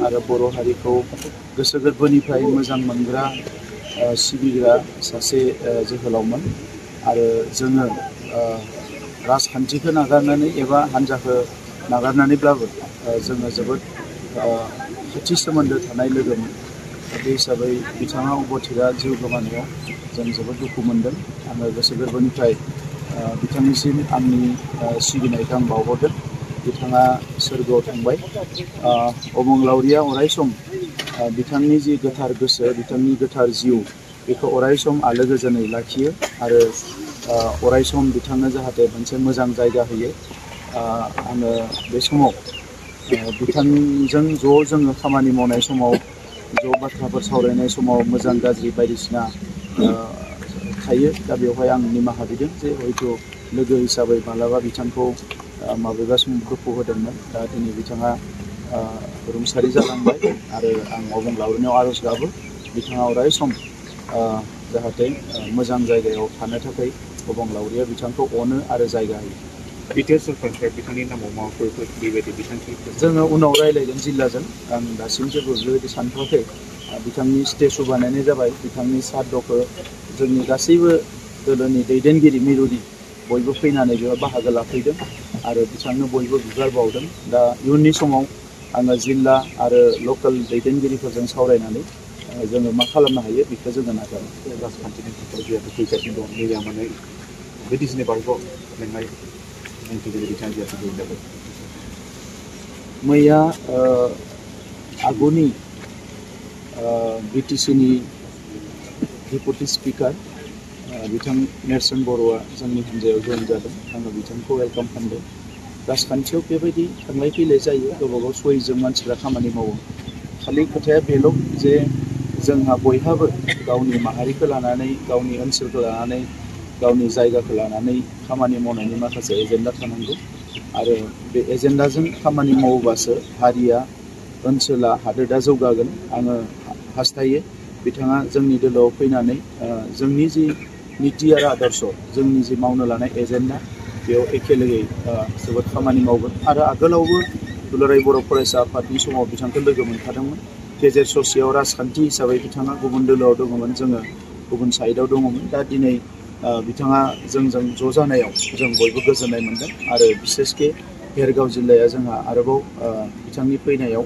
आरो बर' हारिखौ गोसो गोरबोनिफ्राय मोजां मोनग्रा सिबिग्रा सासे जोहोलावमोन आरो जोङो राजखान्थिखौ नागारनानै एबा हान्जाखौ नागारनानैब्लाबो जोङो जोबोद खाथि सोमोन्दो थानाय लोगोमोन। बे हिसाबै बिथाङा अबथिरा जिउ गोमानायाव जों जोबोद दुखु मोनदों। आङो गोसो गोरबोनिफ्राय बिथांनिसिम आंनि सिबिनायखौ आं बावहरदों। बिथाङा सोरगोआव थांबाय। अबंलावरिया अराय सम बिथांनि जि गोथार गोसो, बिथांनि गोथार जिउ बेखौ अराय सम आलो गोजोनै लाखियो आरो अराय सम बिथांनो जाहाथे मोनसे मोजां जायगा होयो। आङो बे समाव बिथांजों जोङो खामानि मावनाय समाव बाथ्राफोर सावरायनाय समाव मोजां गाज्रि बायदिसिना थायो। दा बेवहाय आं निमाहा बिदों जे हयथ' लोगो हिसाबै मालाबा बिथांखौ माबेबा समाव दुखु होदोंमोन। दा दिनै बिथाङा रुंसारि जालांबाय आरो आं अबंलावरिनियाव आर'ज गाबो बिथाङा अराय सम जाहाथे मोजां जायगायाव थानो थाखाय अबंलावरिया बिथांखौ अनो आरो जायगा होयो। बिटिआर सरकारनिफ्राय बिथांनि नामाव माबाफोर बेबायदि बिथांखि जोङो उनाव रायज्लायगोन जिल्लाजों। आं दासिम जेबो बेबायदि सानथ'वाखै। बिथांनि स्टेचु बानायनाय जाबाय। बिथांनि सार्दखौ जोंनि गासैबो दोलोनि दैदेनगिरि मिरुनि बयबो फैनानै बेयाव बाहागो लाफैदों आरो बिथांनो बयबो बिबार बावदों। दा इयुननि समाव आङो जिल्ला आरो लकेल दैदेनगिरिफोरजों सावरायनानै जोङो मा खालामनो हायो बेखौ जोङो नाजागोन। राजखान्थिनि थाखाय जिहेतु फैगासिनो दं मैया माने बायदिसिना बारग' लेंनाय मन्थ्रिगिरि बिथाङा जिहेतु जाबाय। मैया आगुनि बिटिसिनि डेपुटि स्पिकार बिथां नेर्सोन बर'आ जोंनि हान्जायाव जइन जादों। आङो बिथांखौ वेलकाम खालामदों। राजखान्थियाव बेबायदि थांलाय फैलाय जायो। गावबा गाव सयजों मानसिफ्रा खामानि मावो। खालि खोथाया बेल' जे जोंहा बयहाबो गावनि माहारिखौ लानानै, गावनि ओनसोलखौ लानानै, गावनि जायगाखौ लानानै खामानि मावनायनि माखासे एजेन्डा थानांगौ आरो बे एजेन्डाजों खामानि मावोबासो हारिया, ओनसोला, हादोरा जौगागोन। आङो हास्थायो बिथाङा जोंनि दोलोआव फैनानै जोंनि जि निति आरो आदर्श, जोंनि जि मावनो लानाय एजेन्डा बेयाव एखेलेगै जोबोद खामानि मावगोन। आरो आगोलावबो दुलाराय बर' फरायसा आफादनि समाव बिथांखौ लोगो मोनखादोंमोन। गेजेर ससेयाव राजखान्थि हिसाबै बिथाङा गुबुन दोलोआव दङमोन, जोङो गुबुन साइडआव दङमोन। दा दिनै बिथाङा जोंजों ज' जानायाव जों बयबो गोजोननाय मोनदों आरो बिसेसके भेरगाव जिल्लाया जोंहा आरोबाव बिथांनि फैनायाव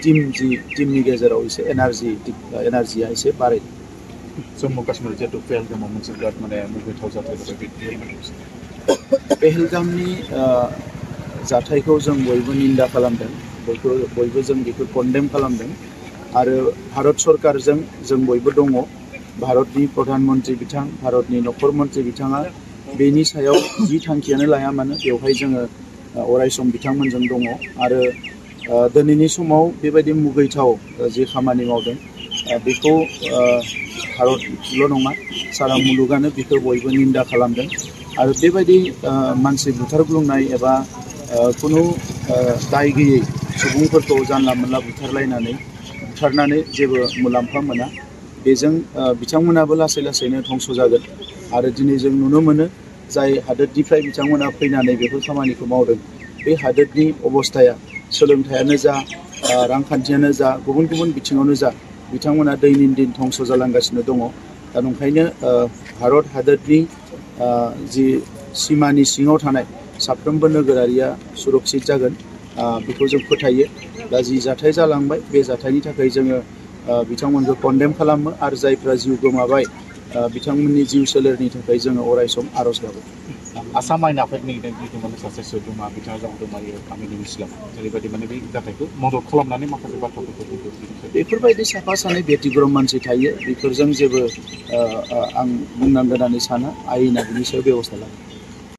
टिमनि गेजेराव एसे एनार्जिया एसे बारायदों। जम्मु काश्मीर जिहेतु पेहेलगामाव मोनसे बिराद माने मुगैथाव जाथाय जाबाय। पेहेलगामनि जाथायखौ जों बयबो निन्दा खालामदों। बयबो जों बेखौ कन्डेम खालामदों आरो भारत सरकारजों जों बयबो दङ। भारतनि प्रधान मन्त्रि बिथां, भारतनि नखर मन्त्रि बिथाङा बेनि सायाव जि थांखियानो लाया मानो बेवहाय जोङो अराय सम बिथांमोनजों दङ आरो दिनैनि समाव बेबायदि मुगैथाव जि खामानि मावदों बेखौ भारतल' नङा सारा मुलुगानो बेखौ बयबो निन्दा खालामदों आरो बेबायदि मानसि बुथारग्लुंनाय एबा खुनु दाय गैयै सुबुंफोरखौ जानला मोनला बुथारनानै जेबो मुलाम्फा मोना। बेजों बिथांमोनाबो लासै लासैनो धंस जागोन आरो दिनै जों नुनो मोनो जाय हादोरनिफ्राय बिथांमोना फैनानै बेफोर खामानिखौ मावदों बे हादोरनि अबस्थाया सोलोंथायानो जा, रांखान्थियानो जा, गुबुन गुबुन बिथिङावनो जा बिथांमोना दैनिन दिन धंस जालांगासिनो दङ। दा नंखायनो भारत हादोरनि जि सिमानि सिङाव थानाय साफ्रोमबो नोगोरारिया सुरक्षित जागोन बेखौ जों फोथायो। दा जि जाथाय जालांबाय बे जाथायनि थाखाय जोङो बिथांमोनखौ कन्डेम खालामो आरो जायफ्रा जिउ गोमाबाय बिथांमोननि जिउ सोलेरनि थाखाय जोङो अराय सम आर'ज गाबो। आसाम आयेन आफादनि जिथुमाने सासे सोद्रोमा बिथाङा गोमायो आमिनुल इस्लाम जेरैबायदि माने बे जाथायखौ मदद खालामनानै माखासे बाथ्राफोरखौ बुंदों। बेफोरबायदि साफा सानै बेटिग्रम मानसि थायो, बेफोरजों जेबो आं बुंनांगोन होननानै साना। आयेना बिनि सायाव बेब'स्था लागोन।